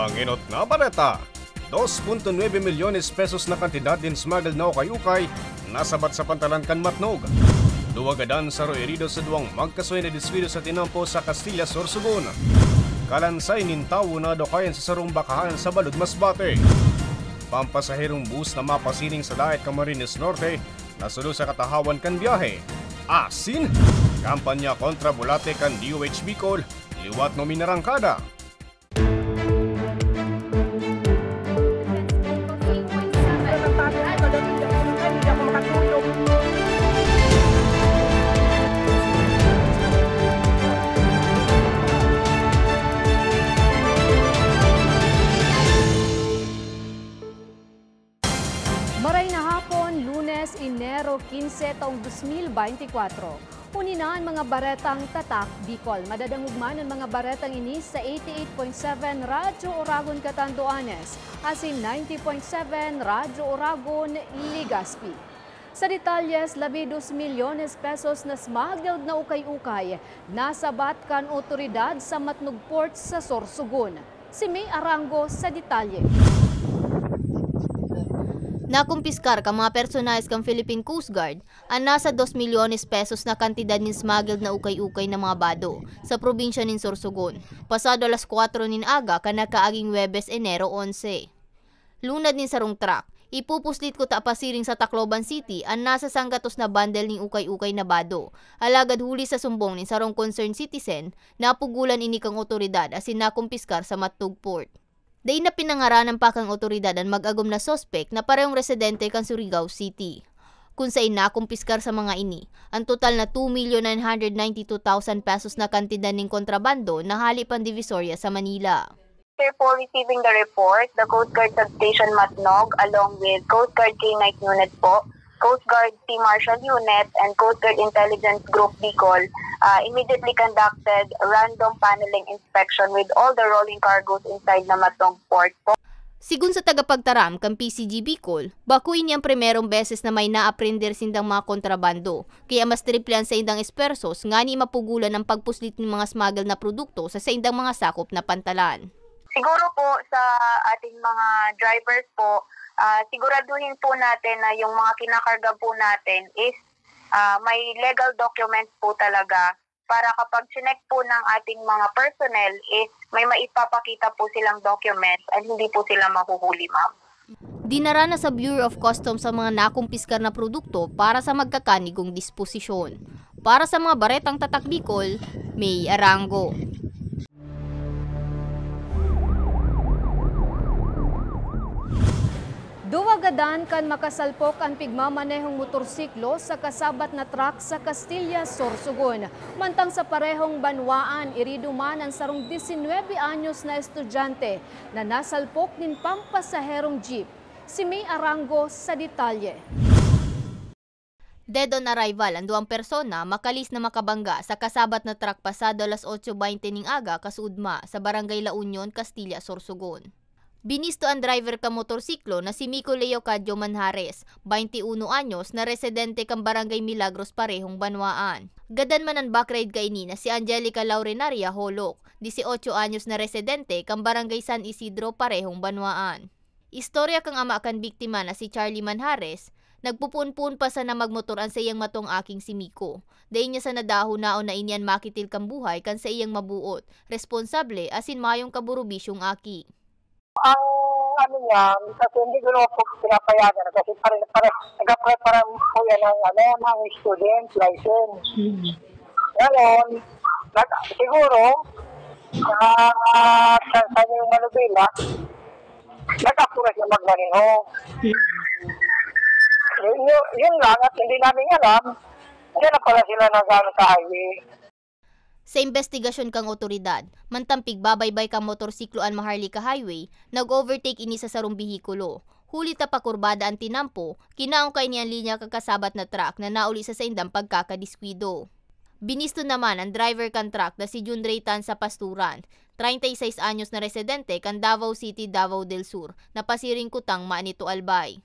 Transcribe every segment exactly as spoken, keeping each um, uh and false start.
Pangenot na bareta, dos punto nuebe milyones pesos na kantidad nin smuggled na ukay-ukay nasabat sa pantalan kan Matnog. Duwa gadan, saro herido sa duwang magkasuhay na deswido sa tinampo sa Castilla, Sorsogon. Kalansay nin tawo na adukayan sa sarong bakahan sa Balud, Masbate. Pampasaherong bus na mapasiring sa Daet, Camarines Norte, nasulo sa katahawan kan biyahe. Asin, kampanya kontra bulate kan D O H Bicol, liwat na minarangkada. Maray na hapon, Lunes, Enero quince, taong dos mil beintikwatro. Huni na an mga baretang Tatak Bicol. Madadangog man an mga baretang ini sa eighty-eight point seven Radyo Oragon, Catanduanes, asin ninety point seven Radyo Oragon, Legazpi. Sa detalyes, labi dos milyones pesos na smuggled na ukay-ukay nasabat kan otoridad sa Matnog Port sa Sorsogon. Si May Arango sa detalye. Nakumpiskar kan mga personahes kan Philippine Coast Guard an nasa dos milyones pesos na kantidad nin smuggled na ukay-ukay na mga bado sa probinsya nin Sorsogon, pasado alas kwatro nin aga kan nakaaging Huwebes, Enero onse. Lunad nin sarong truck, ipupuslit kuta pasiring sa Tacloban City an nasa sanggatos na bundle nin ukay-ukay na bado. Alagad huli sa sumbong nin sarong concerned citizen, napugolan ini kan otoridad asin nakumpiskar sa Matnog Port. Dai na pinangaranan pa kan otoridad an mag-agom na suspek na parehong residente kan Surigao City. Kun saen nakumpiskar sa mga ini an total na two million nine hundred ninety two thousand pesos na kantidad nin kontrabando na hale pan Divisoria sa Manila. After po receiving the report, the Coast Guard Substation Matnog along with Coast Guard K nine Unit po, Coast Guard Sea Marshal Unit, and Coast Guard Intelligence Group Bicol, ah, immediately conducted random paneling inspection with all the rolling cargoes inside the Matnog port po. Sigon sa tagapagtaram kan P C G Bicol, bako ini an primerong beses na may naaprender sindang mga kontrabando, kaya mas triple an saindang espuwersos ngani mapugolan an pagpuslit nin mga smuggle na produkto sa saindang mga sakop na pantalan. Siguro po sa ating mga drivers po, ah, siguraduhin po natin na yung mga kinakarga po natin is, ah, may legal documents po talaga para kapag chinek po ng ating mga personnel is may maipapakita po silang documents and hindi po sila mahuhuli, ma'am. Dinara na sa Bureau of Customs ang mga nakumpiskar na produkto para sa magkakanigong disposisyon. Para sa mga baretang Tatak Bicol, May Arango. Duwa gadan kan makasalpok an pigmamanehong motorsiklo sa kasabat na truck sa Castilla, Sorsogon. Mantang sa parehong banwaan, irido man an sarong disinwebe anyos na estudyante na nasalpok nin pampasaherong jeep. Si May Arango sa detalye. Dead on arrival an duwang persona makalis na makabangga sa kasabat na truck pasado alas otso baynte ning aga kasuodma sa Barangay La Union, Castilla, Sorsogon. Binisto an driver kan motorsiklo na si Mico Leocadio Manjares, baynte uno anyos, na residente kan Barangay Milagros, parehong banwaan. Gadan man an backride kaini na si Angelica Laurenaria Holok, dieciocho anyos, na residente kan Barangay San Isidro, parehong banwaan. Istorya kan ama kan biktima na si Charlie Manjares, nagpupoon-poon pa sana magmotor an saiyang matong aking si Mico. Dai niya sana dahonaon na ini an makitil kan buhay kan saiyang mabuot, responsable, asin mayong kaborobisyong aki. Ang ano niya, kasi hindi ko naman po pinapayagan kasi pare-, pare-, nag-apply pa rin po yan ng, ano, ng student license. Mm. Ngayon, nag-, siguro, ah, sa, sa yung manubela, nag-apply siya magmaneho. Mm. Yun, yun, yun lang at hindi namin alam, diyan na pala sila nag-ano sa highway. Sa imbestigasyon kan otoridad, mantang pigbabaybay kan motorsiklo an Maharlika Highway, nag-overtake ini sa sarong behikulo. Huli ta pakurbada an tinampo, kinaon kaini an linya kan kasabat na truck na nauli sa saindang pagkakadiskuido. Binisto naman an driver kan truck na si Jun Ray Tan sa Pasturan, treinta y seis anyos, na residente kan Davao City, Davao del Sur, na pasiring kutang manito Albay.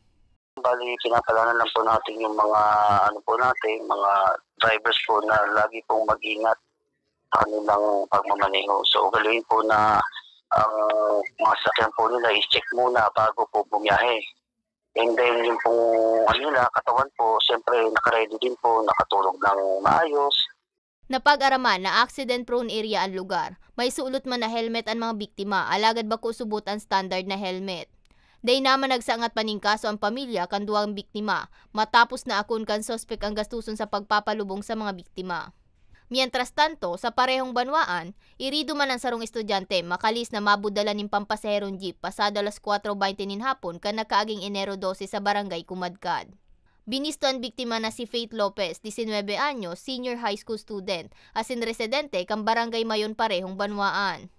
Bali, pinapalanan lang po natin yung mga, ano po natin, mga drivers po na lagi pong mag-ingat sa kanilang pagmamaneho. So, ugaliin po na ang mga sasakyan po nila i-check muna bago po bumiyahe. And then, yung pong, ano nila, katawan po, siyempre, nakaready din po, nakatulog ng maayos. Napag-araman na accident-prone area an lugar. May sulot man na helmet an mga biktima, alagad bako subot an standard na helmet. Dai naman nagsangat pa nin kaso an pamilya kan duwang biktima, matapos na akon kan suspek an gastuson sa pagpapalubong sa mga biktima. Mientras tanto, sa parehong banwaan, irido man an sarong estudyante makalis na mabudalan nin pampasaherong jeep pasado alas kwatro baynte nin hapon kan nakaaging Enero dose sa Barangay Kumadkad. Binisto an biktima na si Faith Lopez, disinwebe anyos, senior high school student, asin residente kan Barangay Mayon parehong banwaan.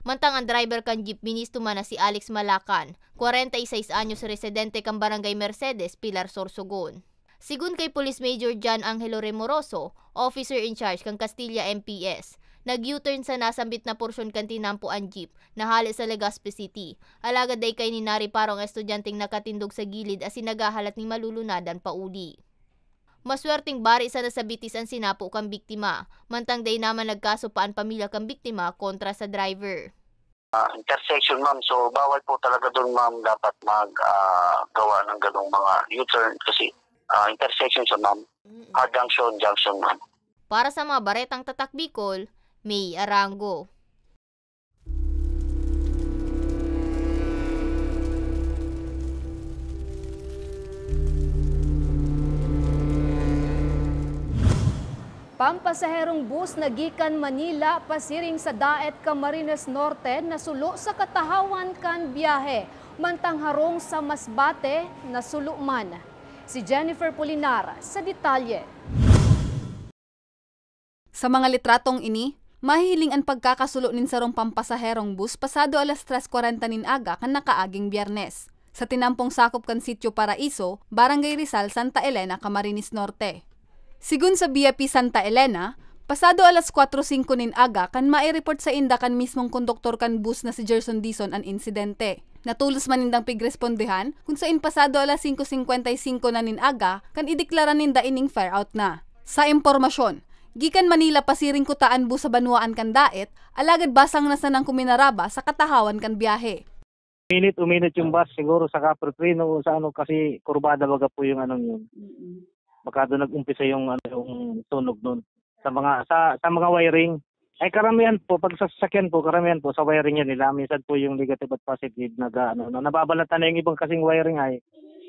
Mantang an driver kan jeep binisto man na si Alex Malacan, kwarenta y seis anyos, residente kan Barangay Mercedes, Pilar, Sorsogon. Sigon kay Police Major John Angelo Remoroso, officer in charge kan Castilla M P S, nag-U-turn sa nasambit na porsyon kan tinampo an jeep na hale sa Legazpi City, alagad dai kaini nareparo ang estudyanteng nakatindog sa gilid asin naghahalat nin malulunadan pauli. Maswerteng bari sana sa bitis an sinapo kan biktima, mantang dai naman nagkaso pa an pamilya kan biktima kontra sa driver. Ah, intersection, ma'am. So, bawal po talaga dun, ma'am, dapat mag, ah, gawa ng ganung mga U-turn kasi, ah, intersection siya, ma'am. Mm. Ah, junction, junction, ma'am. Para sa mga baretang Tatak Bicol, May Arango. Pampasaherong bus na gikan Manila pasiring sa Daet, Camarines Norte, nasulo sa katahawan kan biyahe, mantang harong sa Masbate, nasulo man. Si Jennifer Pulinar sa detalye. Sa mga litratong ini, mahihiling an pagkakasulo nin sarong pampasaherong bus pasado alas tres kwarenta nin aga kan nakaaging Biyernes, sa tinampong sakop kan Sitio Paraiso, Barangay Rizal, Santa Elena, Camarines Norte. Sigon sa B I P Santa Elena, pasado alas kwatro singko nin aga kan maireport sainda kan mismong konduktor kan bus na si Gerson Dizon an insidente. Natolos man nindang pigrespondehan, kun sain pasado alas singko singkwenta y singko na nin aga kan ideklara ninda ining fare out na. Sa impormasyon, gikan Manila pasiring kuta an bus sa banwaan kan Daet, alagad basang na sanang kuminaraba sa katahawan kan biyahe. Uminit, uminit yung bus siguro sa kaprepreno o sa ano, kasi kurbada baga po yung ano yun. Mm. Baka doon nag-umpisa yung ano, yung sunog doon. Sa mga, sa, sa mga wiring, ay karamihan po, pag sa sasakyan po, karamihan po sa wiring yan nila. Minsan po yung negative at positive nag, ano, na, nababalatan na yung ibang kasing wiring ay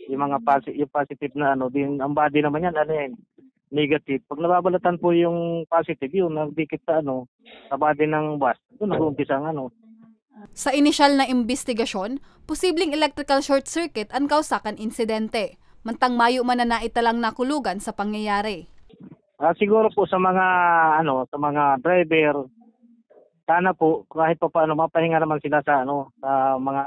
yung mga posi-, yung positive na ano, din, ang body naman yan, ano yan, negative. Pag nababalatan po yung positive, yun, nagdikit sa ano, sa body ng bus, doon nag-uumpisa ang ano. Sa inisyal na imbestigasyon, posibleng electrical short circuit an kausa kan insidente, mantang mayo man na naitalang nakulugan sa pangyayari. Ah, siguro po sa mga, ano, sa mga driver, sana po kahit pa paano mapahinga naman sila sa, ano, sa mga,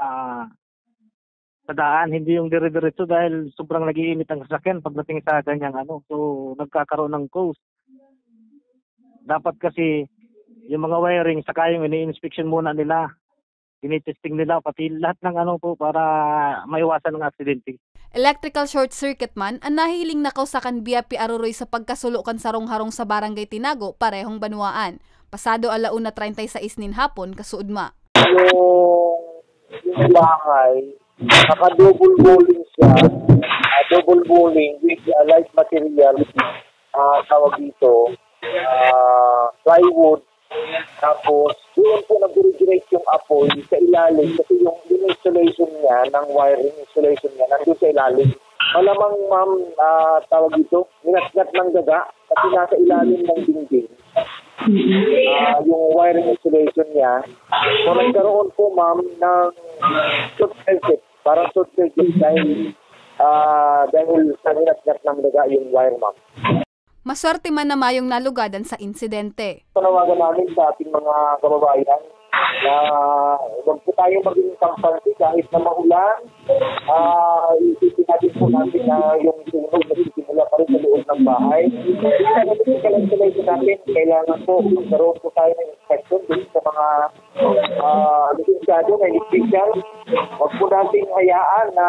sa daan, hindi yung dire-diretso dahil sobrang nag-iinit ang sasakyan pagdating sa ganyang ano. So, nagkakaroon ng cause. Dapat kasi yung mga wiring saka yung ini-inspection muna nila. Tinitesting nila pati lahat ng ano po para maiwasan ang aksidente. Electrical short circuit man an nahiling na kausa kan B I P aruroy sa pagkasulo kan sarong harong sa Barangay Tinago, parehong banwaan, pasado ala una treinta y seis nin hapon kasuodma. Yung, yung bahay, naka-double walling siya. Ah, double walling with, ah, light material, ah, tawag dito, ah, plywood. Tapos, doon po nag-originate yung apoy sa ilalim kasi yung, yung insulation niya, ng wiring insulation niya, nandun sa ilalim. Malamang, ma'am, ah, tawag dito, ninatnat ng daga kasi nasa ilalim ng dingding. Ah, yung wiring insulation niya. So, nagkaroon po, ma'am, ng short circuit. Parang short circuit dahil, ah, dahil sa ninatnat ng daga yung wire, ma'am. Maswerte man na mayong nalugadan sa insidente. Panawagan namin sa ating mga kababayan na huwag po tayong maging kampante kahit na maulan. Ah, isipin natin po natin na yung sunog nagsisimula pa rin sa loob ng bahay. Kaya natin yung kalansunan natin, kailangan po magkaroon po tayo ng inspection dun sa mga, ah, lisensyado na electrician. Huwag po natin hayaan na,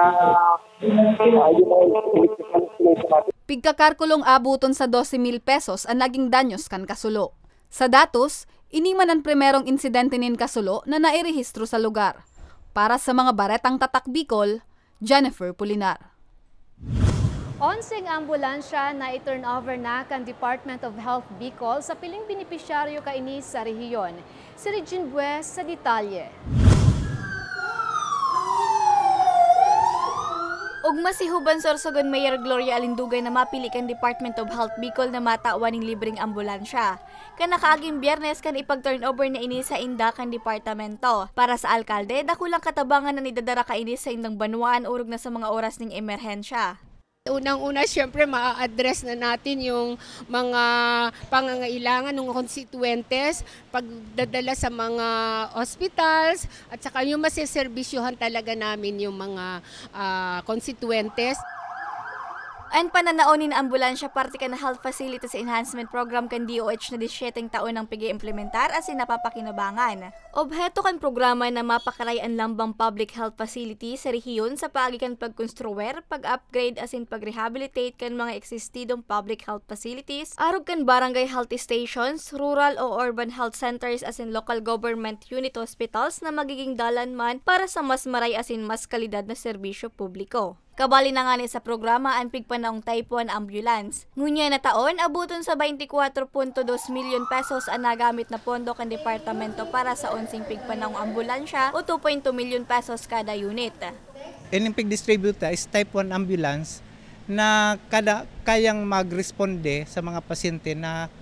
ah, yung mga electrical installation natin. Pigkakarkulong abuton sa dose mil pesos an naging danyos kan kasulo. Sa datos, Ini man an primerong insidente nin kasulo na nairehistro sa lugar. Para sa mga Baretang Tatak Bicol, Jennifer Pulinar. Onseng ambulansya na i-turnover na kan Department of Health Bicol sa piling benepisyaryo kaini sa rehiyon. Si Regine Bues sa detalye. Ugma si Juban Sorsogon Mayor Gloria Alindugay na mapili kan Department of Health Bicol na matawan nin libreng ambulansya. Kan nakaaging Biyernes kan ipag-turnover na ini sa inda kan departamento. Para sa alkalde, dakulang katabangan an idadara kaini sa indang banwaan orog na sa mga oras nin emerhensya. Unang-una, siyempre, maa-address na natin yung mga pangangailangan ng konstituyentes, pagdadala sa mga hospitals, at saka yung maseserbisyohan talaga namin yung mga, ah, konstituyentes. An pananao nin ambulansya parte kan Health Facilities Enhancement Program kan D O H na disyete taon nang pig-iimplementar asin napapakinabangan. Obheto kan programa na mapakaray an lambang public health facility sa rehiyon sa paagi kan pagkonstruir, pag-upgrade asin pag-rehabilitate kan mga eksistidong public health facilities, arog kan barangay health stations, rural o urban health centers asin local government unit hospitals na magiging dalan man para sa mas maray asin mas kalidad na serbisyo publiko. Kabali na ngani sa programa an pigpanaong Type one ambulance. Ngunyan na taon, aboton sa twenty-four point dos milyon pesos an nagamit na pondo kan departamento para sa onseng pigpanaong ambulansya o two point two milyon pesos kada unit. Ining pig-distribute ta is Type one ambulance na kada, kayang magresponde sa mga pasyente na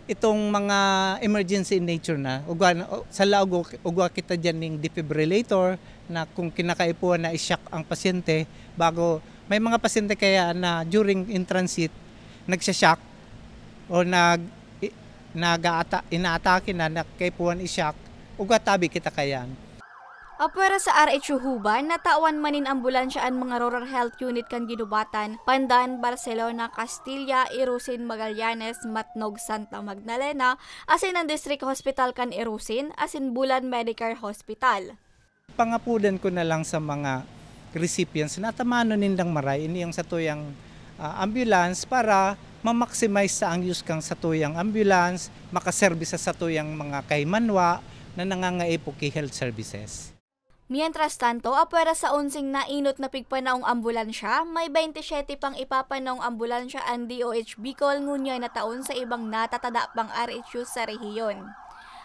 itong mga emergency in nature na. Ugwa na, o, sa laog, ugwa kita diyan ning defibrillator na kung kinakaipuhan na i-shock ang pasyente bago, may mga pasyente kaya na during in transit, nagsha-shock o nag-, i-, nag-aata-, inaatake na, na kaipuhan i-shock, ugwa tabi kita kayan. Apwera sa R H U Juban, natawan man nin ambulansya an mga Rural Health Unit kan Guinobatan, Pandan, Barcelona, Castilla, Irosin, Magallanes, Matnog, Santa Magdalena, asin an District Hospital kan Irosin, asin Bulan Medicare Hospital. Pangapodan ko na lang sa mga recipients na tamanon nindang maray ini ang satuyang, ah, ambulance para ma-maximize sa ang use kang satuyang ambulance, makaserbi sa satuyang mga kaimanwa na nangangaipo ki health services. Mientras tanto, apwera sa onseng nainot na pigpanaong ambulansya, may twenty-seven pang ipapanaong ambulansya an D O H Bicol ngunyan na taon sa ibang natatada pang R H U sa rehiyon.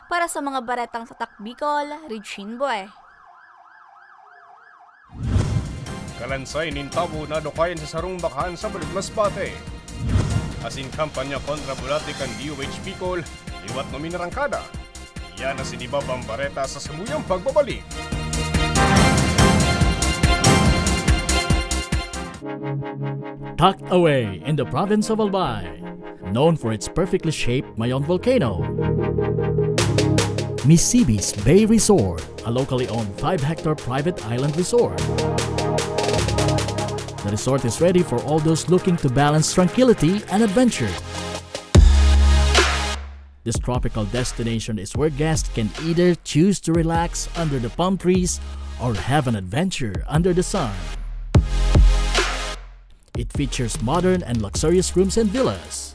Para sa mga baretang Tatak Bicol, Regine Bue. Kalansay nin tawo nadukayan sa sarong bakahan sa Balod Masbate. Asin kampanya kontra bulati kan D O H Bicol, liwat na minarangkada. Yan na si Dibabang Bareta sa samuyang pagbabalik. Tucked away in the province of Albay, known for its perfectly shaped Mayon volcano, Misibis Bay Resort, a locally owned five-hectare private island resort. The resort is ready for all those looking to balance tranquility and adventure. This tropical destination is where guests can either choose to relax under the palm trees or have an adventure under the sun. It features modern and luxurious rooms and villas,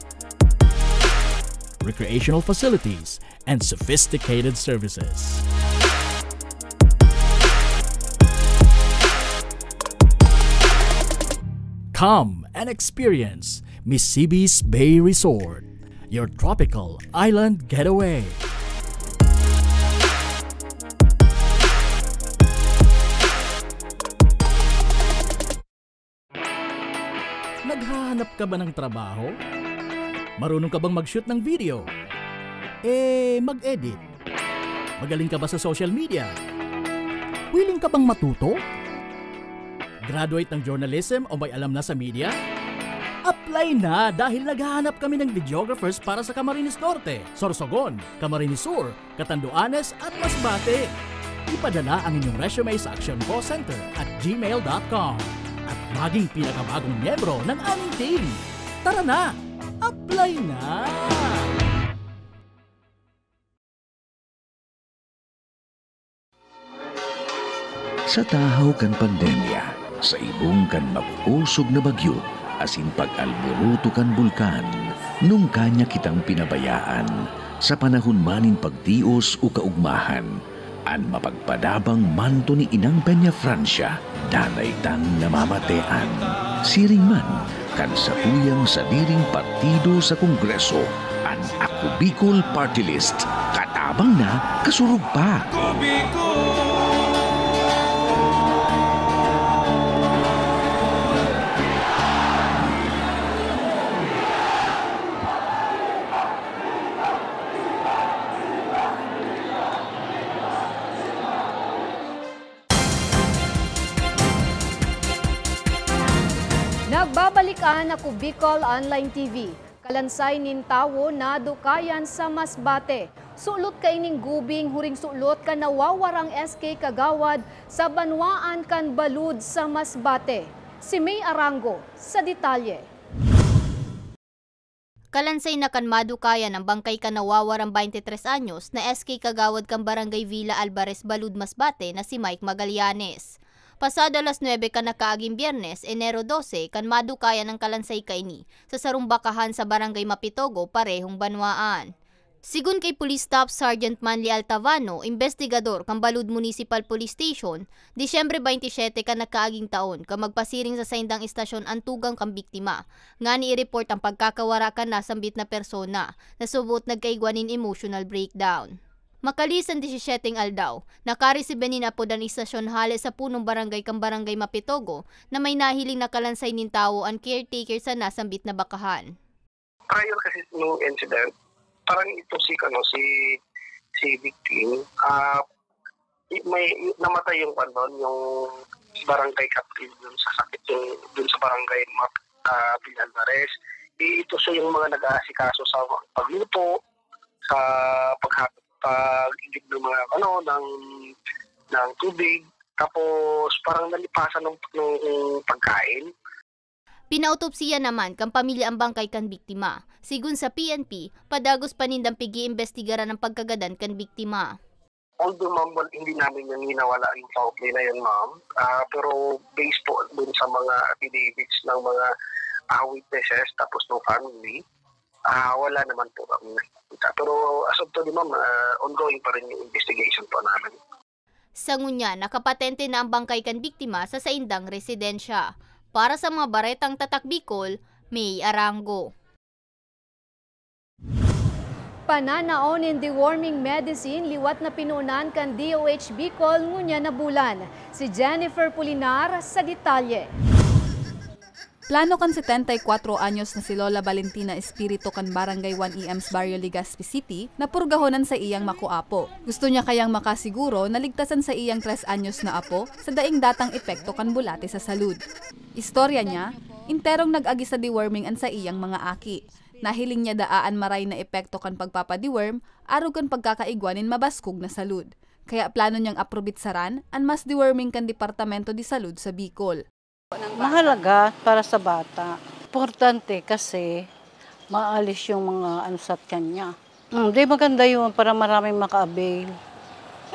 recreational facilities, and sophisticated services. Come and experience Misibis Bay Resort, your tropical island getaway. Naghahanap ka ba ng trabaho? Marunong ka bang mag-shoot ng video? Eh, mag-edit? Magaling ka ba sa social media? Willing ka bang matuto? Graduate ng journalism o may alam na sa media? Apply na, dahil naghahanap kami ng videographers para sa Camarines Norte, Sorsogon, Camarines Sur, Catanduanes at Masbate. Ipadala ang inyong resume sa actioncallcenter at gmail dot com at maging pinakabagong miyembro ng aming team. Tara na! Apply na! Sa tahaw kan pandemya, sa ibong kan makukosog na bagyo, asin pag-alboroto kan bulkan, nungka niya kitang pinabayaan. Sa panahon man nin pagtios o kaugmahan, an mapagpadabang manto ni Inang Peñafrancia danay tang namamatean. Siring man kan sakuyang sadiring partido sa Kongreso, an Ako Bicol Party List, katabang na, kasurog pa. Nagbabalik an Ako Bicol Online T V. Kalansay nin tawo nadukayan sa Masbate. Sulot kaining gubing huring sulot kan nawawarang S K Kagawad sa banwaan kan Balud sa Masbate. Si May Arango sa detalye. Kalansay na kan madukayan an bangkay kan nawawarang baynte tres anyos na S K Kagawad kan Barangay Villa Alvarez, Balud, Masbate na si Mike Magallanes. Pasado alas nuebe kan nakaaging Biyernes, Enero dose, kan madukayan an kalansay kaini sa sarong bakahan sa Barangay Mapitogo, parehong banwaan. Sigon kay Police Staff Sergeant Manly Altavano, imbestigador kan Balud Municipal Police Station, Disyembre baynte siyete kan nakaaging taon, kan magpasiring sa saindang estasyon an tugang kan biktima, ngani i-report an pagkakawara kan nasambit na persona, na subot nagkaigwa nin emotional breakdown. Makalisan disisiete aldaw, nakaresibe nin apod an estasyon hale sa punong barangay kan Barangay Mapitogo na may nahiling na kalansay nin tawo an caretaker sa nasambit na bakahan. Prior kasi nung incident, parang ito si ano si si victim, ah, may namatay yung ano, yung barangay captain dun sa sakit yung dun sa barangay Map uh, Villalbares. Ito siya yung mga nag-aasikaso sa pagluto, sa paghatid pag-igib ng mga ano ng ng tubig. Tapos parang nalipasan ng, ng pagkain. Pinautopsiya naman kan pamilya an bangkay kan biktima. Sigon sa P N P, padagos pa nindang pig-iimbestigaran an pagkagadan kan biktima. Although ma'am, hindi namin naniniwala yung foul play na yun, ma'am. Uh, pero based po dun sa mga affidavits ng mga uh, witnesses tapos ng family, uh, wala naman po kami nakikita. Pero as of today, ma'am, uh, ongoing pa rin yung investigation po namin. Sa ngunyan, nakapatente na ang bangkay kan biktima sa saindang residensya. Para sa mga baretang Tatak Bicol, May Arango. Pananaon nin deworming medicine liwat na pinunan kan D O H Bicol ngunyan na bulan. Si Jennifer Pulinar sa detalye. Plano kan setenta y cuatro anyos na si Lola Valentina Espirito kan Barangay one E M's Barrio Legazpi City na purgahon an saiyang makoapo. Gusto niya kayang makasiguro na ligtas an saiyang tres anyos na apo sa daing datang epekto kan bulate sa salud. Istorya niya, enterong nag-agi sa deworming an saiyang mga aki. Nahiling niya daa an maray na epekto kan pagpapa-deworm arog kan pagkakaigwa nin mabaskog na salud. Kaya plano niyang aprobitsaran an mass deworming kan Departamento de Salud sa Bicol. Mahalaga para sa bata. Importante kasi maalis yung mga ano sa tiyan niya. Hindi maganda yun para maraming maka-avail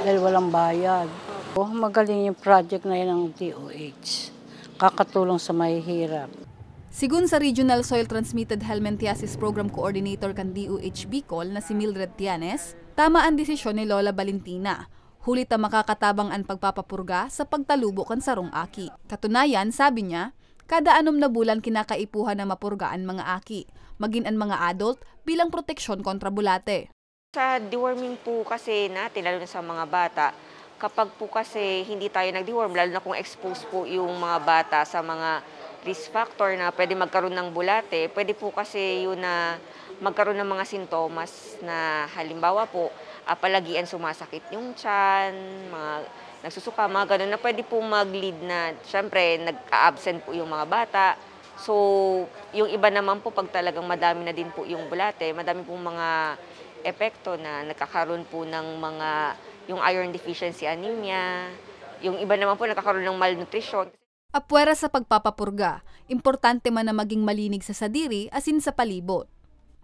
dahil walang bayad. Oh, magaling yung project na yun ng D O H. Kakatulong sa mahihirap. Sigun sa Regional Soil Transmitted Helminthiasis Program Coordinator kan D O H Bicol na si Mildred Tianes, tama an desisyon ni Lola Valentina. Huli ta makakatabang an pagpapapurga sa pagtalubo kan sarong aki. Katunayan, sabi niya, kada anom na bulan kinakaipuhan na mapurga an mga aki, magin an mga adult, bilang proteksyon kontra bulate. Sa deworming po kasi natin, lalo na sa mga bata, kapag po kasi hindi tayo nag-deworm, lalo na kung exposed po yung mga bata sa mga risk factor na pwede magkaroon ng bulate, pwede po kasi yun na magkaroon ng mga sintomas na halimbawa po, ah, palagian sumasakit yung tiyan, mga nagsusuka, mga ganun na pwede po mag-lead na, syempre, nag-a-absent po yung mga bata. So, yung iba naman po, pag talagang madami na din po yung bulate, madami pong mga epekto na nagkakaroon po ng mga, yung iron deficiency anemia, yung iba naman po nagkakaroon ng malnutrition. Apwera sa pagpapapurga, importante man na maging malinig sa sadiri asin sa palibot.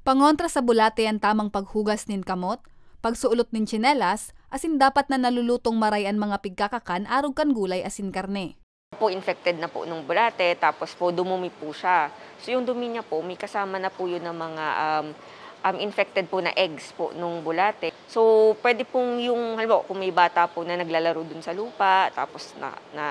Pangontra sa bulate an tamang paghugas nin kamot, pagsuolot nin tsinelas, asin dapat na nalulutong maray an mga pigkakakan arog kan gulay asin karne. Po infected na po nung bulate, tapos po dumumi po siya. So yung dumi niya po, may kasama na po yun ng mga um, um, infected po na eggs po nung bulate. So, pwede pong yung, halimbawa, kung may bata po na naglalaro dun sa lupa, tapos na, na,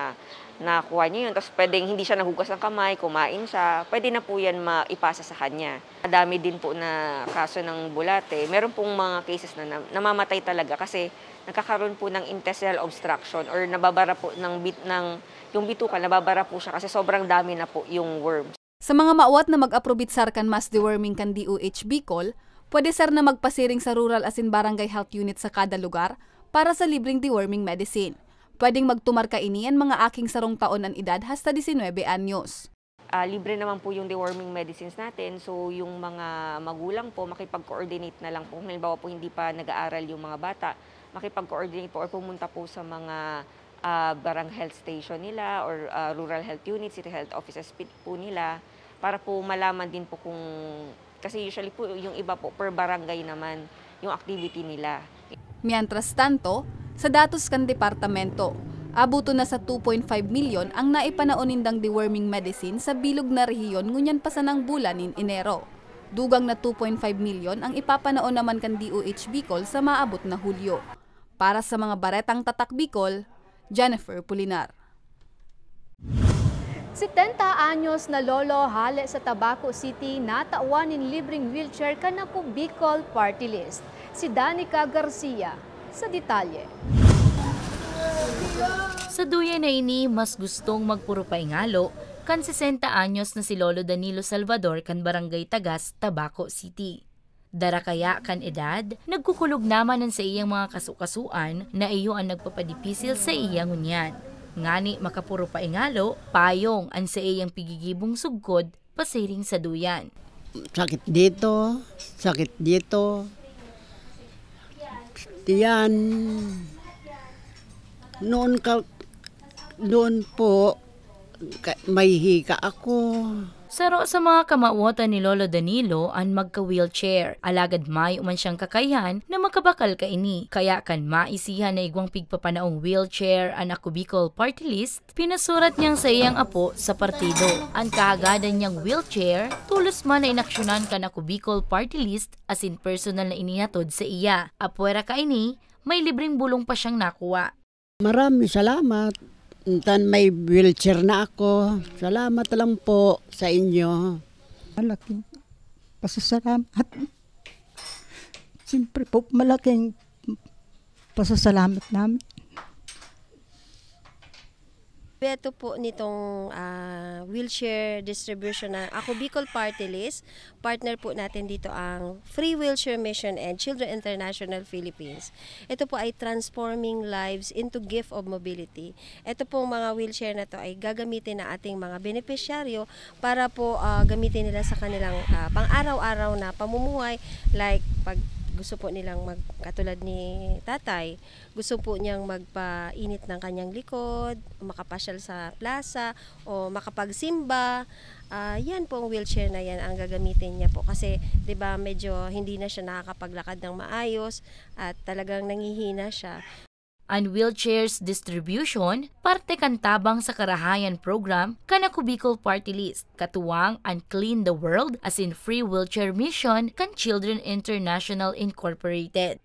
nakuha niya yun, tapos pwedeng hindi siya naghugas ng kamay, kumain siya, pwede na po yan maipasa sa kanya. Madami din po na kaso ng bulate. Meron pong mga cases na, na namamatay talaga kasi nagkakaroon po ng intestinal obstruction or nababara po ng bit-, ng, yung bituka, nababara po siya kasi sobrang dami na po yung worms. Sa mga mawat na mag-aprobitsar kan mass deworming kan D O H Bicol, pwede sana magpasiring sa rural asin barangay health unit sa kada lugar para sa libreng deworming medicine. Pwedeng magtumar kaini an mga aking sarong taon an edad hasta disinwebe anyos. Ah, libre naman po yung deworming medicines natin. So, yung mga magulang po, makipag-coordinate na lang po. Kung halimbawa po, hindi pa nag-aaral yung mga bata, makipag-coordinate po or pumunta po sa mga, ah, barang health station nila or, ah, rural health unit, city health offices pi-, po nila para po malaman din po kung, kasi usually po, yung iba po, per barangay naman yung activity nila. Mientras tanto, sa datos kan departamento, abuton na sa two point five milyon ang naipanaon nindang deworming medicine sa bilog na rehiyon ngunyan pa sanang bulan nin Enero. Dugang na two point five milyon ang ipapanaon naman kan D O H Bicol sa maabot na Hulyo. Para sa mga Baretang Tatak Bicol, Jennifer Pulinar. Setenta anyos na lolo hale sa Tabaco City natawan nin libreng wheelchair kan Ako Bicol Party List, si Danica Garcia. Sa detalye. Sa duyan na ini, mas gustong magpurupaingalo kan sesenta anyos na si Lolo Danilo Salvador kan Barangay Tagas, Tabaco City. Dara kaya kan edad, nagkukulog naman an saiyang mga kasukasuan na iyo an nagpapadipisil sa iya ngunyan. Ngani makapurupaingalo, payong an saiyang pigigibong sugkod pasiring sa duyan. Sakit dito, sakit dito. Tiyan. Noon ka, noon po, ka-, may hika ako. Saro sa mga kamawotan ni Lolo Danilo an magka-wheelchair. Alagad mayo man siyang kakayahan na makabakal kaini. Kaya kan maisihan na igwang pigpapanaong wheelchair an Ako Bicol Party List, pinasurat niyang saiyang apo sa partido. An kahagadan niyang wheelchair, tolos man na inaksyonan kan Ako Bicol Party List asin personal na inihatod sa iya. Apwera kaini, may libreng bulong pa siyang nakuha. Maraming salamat. Tan may wheelchair na ako. Salamat lang po sa inyo. Malaking pasasalamat. Siyempre po, malaking pasasalamat namin. Beto po nitong, ah, wheelchair distribution na Ako Bicol Party List, partner po natin dito ang Free Wheelchair Mission and Children International Philippines. Ito po ay Transforming Lives into Gift of Mobility. Ito pong mga wheelchair na to ay gagamitin ng ating mga benepisyaryo para po, ah, gamitin nila sa kanilang, ah, pang-araw-araw na pamumuhay. Like, pag gusto po nilang mag-, katulad ni tatay, gusto po niyang magpainit ng kanyang likod, makapasyal sa plaza, o makapagsimba, ah, yan pong wheelchair na yan ang gagamitin niya po. Kasi, di ba, medyo hindi na siya nakakapaglakad ng maayos at talagang nanghihina siya. An wheelchairs distribution, parte kan Tabang sa Karahayan program kan Ako Bicol Party List, katuwang an Clean the World asin Free Wheelchair Mission kan Children International Incorporated.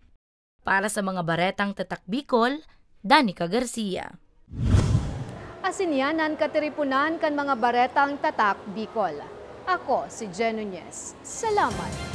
Para sa mga Baretang Tatak Bicol, Danica Garcia. Asin yan an katiriponan kan mga Baretang Tatak Bicol. Ako si Jen Nunez. Salamat!